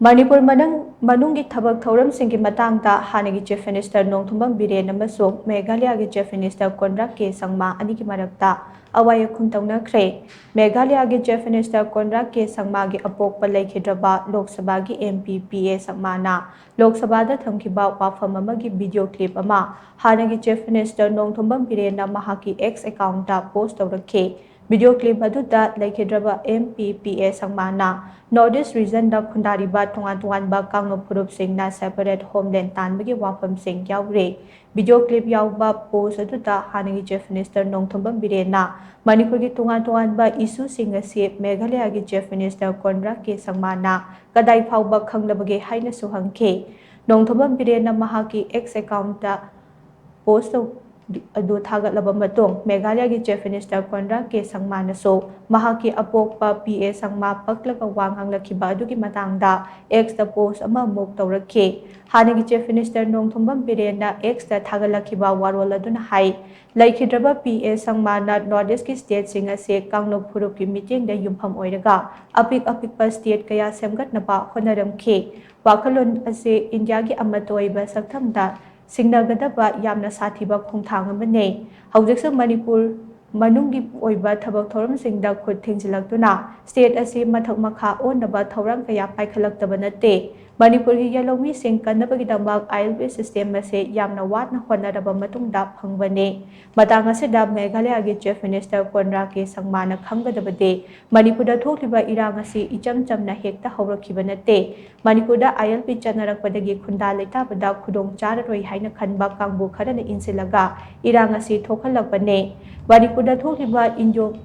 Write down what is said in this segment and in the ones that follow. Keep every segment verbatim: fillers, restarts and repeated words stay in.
ꯃꯅꯤꯄꯨꯔ ꯃꯅꯨꯡ-, ꯃꯅꯨꯡꯒꯤ ꯊꯕꯛ ꯊꯧꯔꯝꯁꯤꯡꯒꯤ ꯃꯇꯥꯡꯗ ꯍꯥꯟꯅꯒꯤ Chief Minister ꯅꯣꯡꯊꯣꯝꯕꯝ ꯕꯤꯔꯦꯟ ꯑꯃꯁꯨꯡ ꯃꯦꯘꯥꯂꯌꯥꯒꯤ Chief Minister ꯀꯣꯟꯔꯥꯗ ꯀꯦ ꯁꯪꯃꯥ ꯑꯅꯤꯒꯤ ꯃꯔꯛꯇ ꯑꯋꯥ ꯑꯈꯨꯝ ꯇꯧꯅꯈ꯭ꯔꯦ꯫ ꯃꯦꯘꯥꯂꯌꯥꯒꯤ Chief Minister ꯀꯣꯟꯔꯥꯗ ꯀꯦ ꯁꯪꯃꯥꯒꯤ ꯑꯄꯣꯛꯄ ꯂꯩꯈꯤꯗ꯭ꯔꯕ ꯂꯣꯛ ꯁꯚꯥꯒꯤ MP ꯄꯤ ꯑꯦ ꯁꯪꯃꯥꯅ ꯂꯣꯛ ꯁꯚꯥꯗ ꯊꯝꯈꯤꯕ ꯋꯥꯐꯝ ꯑꯃꯒꯤ video clip ꯑꯃ ꯍꯥꯟꯅꯒꯤ Chief Minister ꯅꯣꯡꯊꯣꯝꯕꯝ ꯕꯤꯔꯦꯟꯅ ꯃꯍꯥꯛꯀꯤ X account ꯇ post ꯇꯧꯔꯛꯈꯤ꯫ Video clip ꯑꯗꯨꯗ ꯂꯩꯈꯤꯗ꯭ꯔꯕ MP ꯄꯤ ꯑꯦ ꯁꯪꯃꯥꯅ North East region ꯗ ꯈꯨꯟꯗꯥꯔꯤꯕ ꯇꯣꯉꯥꯟ ꯇꯣꯉꯥꯟꯕ ꯀꯥꯡꯂꯨꯞ ꯐꯨꯔꯨꯞꯁꯤꯡꯅ separate homeland ꯇꯥꯟꯕꯒꯤ ꯋꯥꯐꯝꯁꯤꯡ ꯌꯥꯎꯔꯤ꯫ Video clip ꯌꯥꯎꯕ post ꯑꯗꯨꯗ ꯍꯥꯟꯅꯒꯤ Chief Minister ꯅꯣꯡꯊꯣꯝꯕꯝ ꯕꯤꯔꯦꯟꯅ ꯃꯅꯤꯄꯨꯔꯒꯤ ꯇꯣꯉꯥꯟ ꯇꯣꯉꯥꯟꯕ issue ꯁꯤꯡ ꯑꯁꯤ ꯃꯦꯘꯥꯂꯌꯥꯒꯤ Chief Minister ꯀꯣꯟꯔꯥꯗ ꯀꯦ ꯁꯪꯃꯥꯅ ꯀꯗꯥꯏ ꯐꯥꯎꯕ ꯈꯪꯂꯕꯒꯦ ꯍꯥꯏꯅꯁꯨ ꯍꯪꯈꯤ꯫ ꯅꯣꯡꯊꯣꯝꯕꯝ ꯕꯤꯔꯦꯟꯅ ꯃꯍꯥꯛꯀꯤ X account ꯇ post ꯇꯧ-, ꯑꯗꯨ ꯊꯥꯒꯠꯂꯕ ꯃꯇꯨꯡ, ꯃꯦꯘꯥꯂꯌꯥꯒꯤ Chief Minister ꯀꯣꯟꯔꯥꯗ ꯀꯦ ꯁꯪꯃꯥꯅꯁꯨ ꯃꯍꯥꯛꯀꯤ ꯑꯄꯣꯛꯄ ꯄꯤ ꯑꯦ ꯁꯪꯃꯥ ꯄꯛꯂꯒ ꯋꯥ ꯉꯥꯡꯂꯛꯈꯤꯕ ꯑꯗꯨꯒꯤ ꯃꯇꯥꯡꯗ X ꯇ post ꯑꯃꯃꯨꯛ ꯇꯧꯔꯛꯈꯤ꯫ ꯍꯥꯟꯅꯒꯤ Chief Minister ꯅꯣꯡꯊꯣꯝꯕꯝ ꯕꯤꯔꯦꯟꯅ X ꯇ ꯊꯥꯒꯠꯂꯛꯈꯤꯕ ꯋꯥꯔꯣꯜ ꯑꯗꯨꯅ ꯍꯥꯏ, ꯂꯩꯈꯤꯗ꯭ꯔꯕ ꯄꯤ ꯑꯦ ꯁꯪꯃꯥꯅ North East ꯀꯤ state ꯁꯤꯡ ꯑꯁꯤ ꯀꯥꯡꯂꯨꯞ ꯐꯨꯔꯨꯞꯀꯤ ꯃꯤꯠꯌꯦꯡꯗ ꯌꯨꯝꯐꯝ ꯑꯣꯏꯔꯒ ꯑꯄꯤꯛ ꯑꯄꯤꯛꯄ state ꯀꯌꯥ ꯁꯦꯝꯒꯠꯅꯕ ꯍꯣꯠꯅꯔꯝꯈꯤ꯫ ꯋꯥꯈꯜꯂꯣꯟ ꯑꯁꯤ ꯏꯟꯗꯤꯌꯥꯒꯤ ꯑꯃꯠꯇ ꯑꯣꯏꯕ ꯁꯛꯇꯝꯗ ꯁꯤꯡꯅꯒꯗꯕ ꯌꯥꯝꯅ ꯁꯥꯊꯤꯕ ꯈꯣꯡꯊꯥꯡ ꯑꯃꯅꯤ꯫ ꯍꯧꯖꯤꯛꯁꯨ ꯃꯅꯤꯄꯨꯔ ꯃꯅꯨꯡꯒꯤ ꯑꯣꯏꯕ ꯊꯕꯛ ꯊꯧꯔꯝꯁꯤꯡꯗ ꯈꯨꯠ ꯊꯤꯡꯖꯤꯜꯂꯛꯇꯨꯅ state ꯑꯁꯤ ꯃꯊꯛ ꯃꯈꯥ ꯑꯣꯟꯅꯕ ꯊꯧꯔꯥꯡ ꯀꯌꯥ ꯄꯥꯏꯈꯠꯂꯛꯇꯕ ꯅꯠꯇꯦ꯫ ꯃꯅꯤꯄꯨꯔꯒꯤ ꯌꯦꯜꯍꯧꯃꯤꯁꯤꯡ ꯀꯟꯅꯕꯒꯤꯗꯃꯛ I L P system ꯑꯁꯤ ꯌꯥꯝꯅ ꯋꯥꯅ ꯍꯣꯠꯅꯔꯕ ꯃꯇꯨꯡꯗ ꯐꯪꯕꯅꯤ꯫ ꯃꯇꯥꯡ ꯑꯁꯤꯗ ꯃꯦꯘꯥꯂꯌꯥꯒꯤ Chief Minister ꯀꯣꯟꯔꯥꯗ ꯀꯦ ꯁꯪꯃꯥꯅ ꯈꯪꯒꯗꯕꯗꯤ, ꯃꯅꯤꯄꯨꯔꯗ ꯊꯣꯛꯂꯤꯕ ꯏꯔꯥꯡ ꯑꯁꯤ ꯏꯆꯝ ꯆꯝꯅ ꯍꯦꯛꯇ ꯍꯧꯔꯛꯈꯤꯕ ꯅꯠꯇꯦ꯫ ꯃꯅꯤꯄꯨꯔꯗ I L P ꯆꯠꯅꯔꯛꯄꯗꯒꯤ ꯈꯨꯟꯗꯥ ꯂꯩꯇꯥꯕꯗ ꯈꯨꯗꯣꯡ ꯆꯥꯔꯔꯣꯏ ꯍꯥꯏꯅ ꯈꯟꯕ ꯀꯥꯡꯕꯨ ꯈꯔꯅ ꯏꯟꯁꯤꯜꯂꯒ ꯏꯔꯥꯡ ꯑꯁꯤ ꯊꯣꯛꯍꯜꯂꯛꯄꯅꯦ꯫ ꯃꯅꯤꯄꯨꯔꯗ ꯊꯣꯛꯂꯤꯕ Indo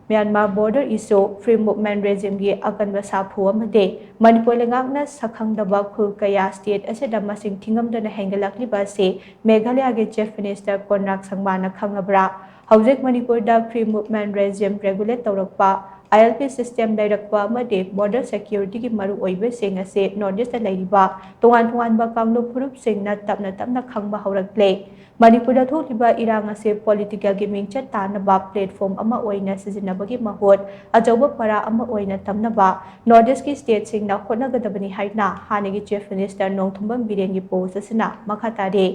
Myanmar border issue, Free Movement Regime ꯒꯤ ꯑꯀꯟꯕ ꯁꯥꯐꯨ ꯑꯃꯗꯤ ꯃꯅꯤꯄꯨꯔ ꯂꯩꯉꯥꯛꯅ ꯁꯛꯈꯪꯗꯕ ꯈꯨꯜ ꯀꯌꯥ state ꯑꯁꯤꯗ ꯃꯁꯤꯡ ꯊꯤꯉꯝꯗꯅ ꯍꯦꯟꯒꯠꯂꯛꯂꯤꯕ ꯑꯁꯤ ꯃꯦꯘꯥꯂꯌꯥꯒꯤ Chief Minister ꯀꯣꯟꯔꯥꯗ ꯁꯪꯃꯥꯅ ꯈꯪꯉꯕ꯭ꯔꯥ? ꯍꯧꯖꯤꯛ ꯃꯅꯤꯄꯨꯔꯗ Free Movement Regime regulate ꯇꯧꯔꯛꯄ, I L P system ꯂꯩꯔꯛꯄ ꯑꯃꯗꯤ border security ꯒꯤ ꯃꯔꯨꯑꯣꯏꯕꯁꯤꯡ ꯑꯁꯤ North East ꯇ ꯂꯩꯔꯤꯕ ꯇꯣꯉꯥꯟ ꯇꯣꯉꯥꯟꯕ ꯀꯥꯡꯂꯨꯞ ꯐꯨꯔꯨꯞꯁꯤꯡꯅ ꯇꯞꯅ ꯇꯞꯅ ꯈꯪꯕ ꯍꯧꯔꯛꯂꯦ꯫ ꯃꯅꯤꯄꯨꯔꯗ ꯊꯣꯛꯂꯤꯕ ꯏꯔꯥꯡ ꯑꯁꯤ ꯄꯣꯂꯤꯇꯤꯀꯦꯜꯒꯤ ꯃꯤꯡꯆꯠ ꯇꯥꯅꯕ ꯄ꯭ꯂꯦꯠꯐꯣꯔꯝ ꯑꯃ ꯑꯣꯏꯅ ꯁꯤꯖꯤꯟꯅꯕꯒꯤ ꯃꯍꯨꯠ ꯑꯆꯧꯕ ꯄꯔꯥ ꯑꯃ ꯑꯣꯏꯅ ꯇꯝꯅꯕ ꯅꯣꯔꯠ ꯏꯁꯀꯤ ꯁ꯭ꯇꯦꯠꯁꯤꯡꯅ ꯍꯣꯠꯅꯒꯗꯕꯅꯤ ꯍꯥꯏꯅ ꯍꯥꯟꯅꯒꯤ ꯆꯤꯐ ꯃꯤꯅꯤꯁꯇꯔ ꯅꯣꯡꯊꯣꯝꯕꯝ ꯕꯤꯔꯦꯟꯒꯤ ꯄꯣꯁ ꯑꯁꯤꯅ ꯃꯈꯥ ꯇꯥꯔꯤ꯫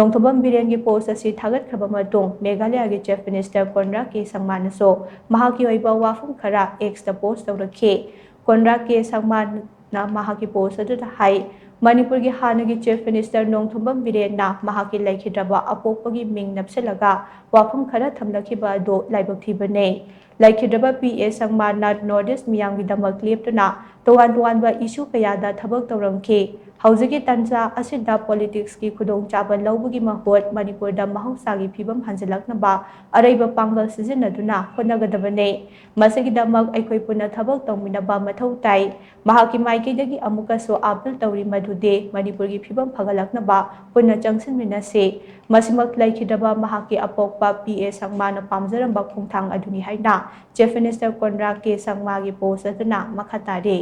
ꯅꯣꯡꯊꯣꯝꯕꯝ ꯕꯤꯔꯦꯟꯒꯤ ꯄꯣꯁ ꯑꯁꯤ ꯊꯥꯒꯠꯈ꯭ꯔꯕ ꯃꯇꯨꯡ ꯃꯦꯘꯥꯂꯌꯒꯤ ꯆꯤꯐ ꯃꯤꯅꯤꯁꯇꯔ ꯀꯣꯟꯔꯥ ꯀꯦ ꯁꯪꯃꯥꯅꯁꯨ ꯃꯍꯥꯛꯀꯤ ꯑꯣꯏꯕ ꯋꯥꯐꯝ ꯈꯔ ꯑꯦꯛꯁꯇ ꯄꯣꯁ ꯇꯧꯔꯛꯈꯤ꯫ ꯀꯣꯟꯔꯥ ꯀꯦ ꯁꯪꯃꯥꯅ ꯃꯍꯥꯛꯀꯤ ꯄꯣꯁ ꯑꯗꯨꯗ ꯍꯥꯏ, ꯃꯅꯤꯄꯨꯔꯒꯤ ꯍꯥꯟꯅꯒꯤ ꯆꯤꯐ ꯃꯤꯅꯤꯁꯇꯔ ꯅꯣꯡꯊꯣꯝꯕꯝ ꯕꯤꯔꯦꯟꯅ ꯃꯍꯥꯛꯀꯤ ꯂꯩꯈꯤꯗ꯭ꯔꯕ ꯑꯄꯣꯛꯄꯒꯤ ꯃꯤꯡ ꯅꯞꯁꯤꯜꯂꯒ ꯋꯥꯐꯝ ꯈꯔ ꯊꯝꯂꯛꯈꯤꯕ ꯑꯗꯨ ꯂꯥꯏꯕꯛ ꯊꯤꯕꯅꯤ꯫ ꯂꯩꯈꯤꯗ꯭ꯔꯕ ꯄꯤ ꯑꯦ ꯁꯪꯃꯥꯟꯅ ꯅꯣꯔꯠ ꯏꯁ ꯃꯤꯌꯥꯝꯒꯤꯗꯃꯛ ꯂꯦꯞꯇꯨꯅ ꯇꯣꯉꯥꯟ ꯇꯣꯉꯥꯟꯕ ꯏꯁꯨ ꯀꯌꯥꯗ ꯊꯕꯛ ꯇꯧꯔꯝꯈꯤ꯫ ꯍꯧꯖꯤꯛꯀꯤ ꯇꯥꯟꯖꯥ ꯑꯁꯤꯗ ꯄꯣꯂꯤꯇꯤꯛꯁꯀꯤ ꯈꯨꯗꯣꯡꯆꯥꯕ ꯂꯧꯕꯒꯤ ꯃꯍꯨꯠ ꯃꯅꯤꯄꯨꯔꯗ ꯃꯍꯧꯁꯥꯒꯤ ꯐꯤꯕꯝ ꯍꯟꯖꯤꯜꯂꯛꯅꯕ ꯑꯔꯩꯕ ꯄꯥꯡꯒꯜ ꯁꯤꯖꯤꯟꯅꯗꯨꯅ ꯍꯣꯠꯅꯒꯗꯕꯅꯤ꯫ ꯃꯁꯤꯒꯤꯗꯃꯛ ꯑꯩꯈꯣꯏ ꯄꯨꯟꯅ ꯊꯕꯛ ꯇꯧꯃꯤꯟꯅꯕ ꯃꯊꯧ ꯇꯥꯏ꯫ ꯃꯍꯥꯛꯀꯤ ꯃꯥꯏꯀꯩꯗꯒꯤ ꯑꯃꯨꯛꯀꯁꯨ ꯑꯥꯄꯤꯜ ꯇꯧꯔꯤ ꯃꯗꯨꯗꯤ ꯃꯅꯤꯄꯨꯔꯒꯤ ꯐꯤꯕꯝ ꯐꯒꯠꯂꯛꯅꯕ ꯄꯨꯟꯅ ꯆꯪꯁꯤꯟꯃꯤꯟꯅꯁꯤ꯫ ꯃꯁꯤꯃꯛ ꯂꯩꯈꯤꯗ꯭ꯔꯕ ꯃꯍꯥꯛꯀꯤ ꯑꯄꯣꯛꯄ ꯄꯤ ꯑꯦ ꯁꯪꯃꯥꯅ ꯄꯥꯝꯖꯔꯝꯕ ꯈꯣꯡꯊꯥꯡ ꯑꯗꯨꯅꯤ ꯍꯥꯏꯅ ꯆꯤꯐ ꯃꯤꯅꯤꯁꯇꯔ ꯀꯣꯟꯔꯥ ꯀꯦ ꯁꯪꯃꯥꯒꯤ ꯄꯣꯁ ꯑꯗꯨꯅ ꯃꯈꯥ ꯇꯥꯔꯤ꯫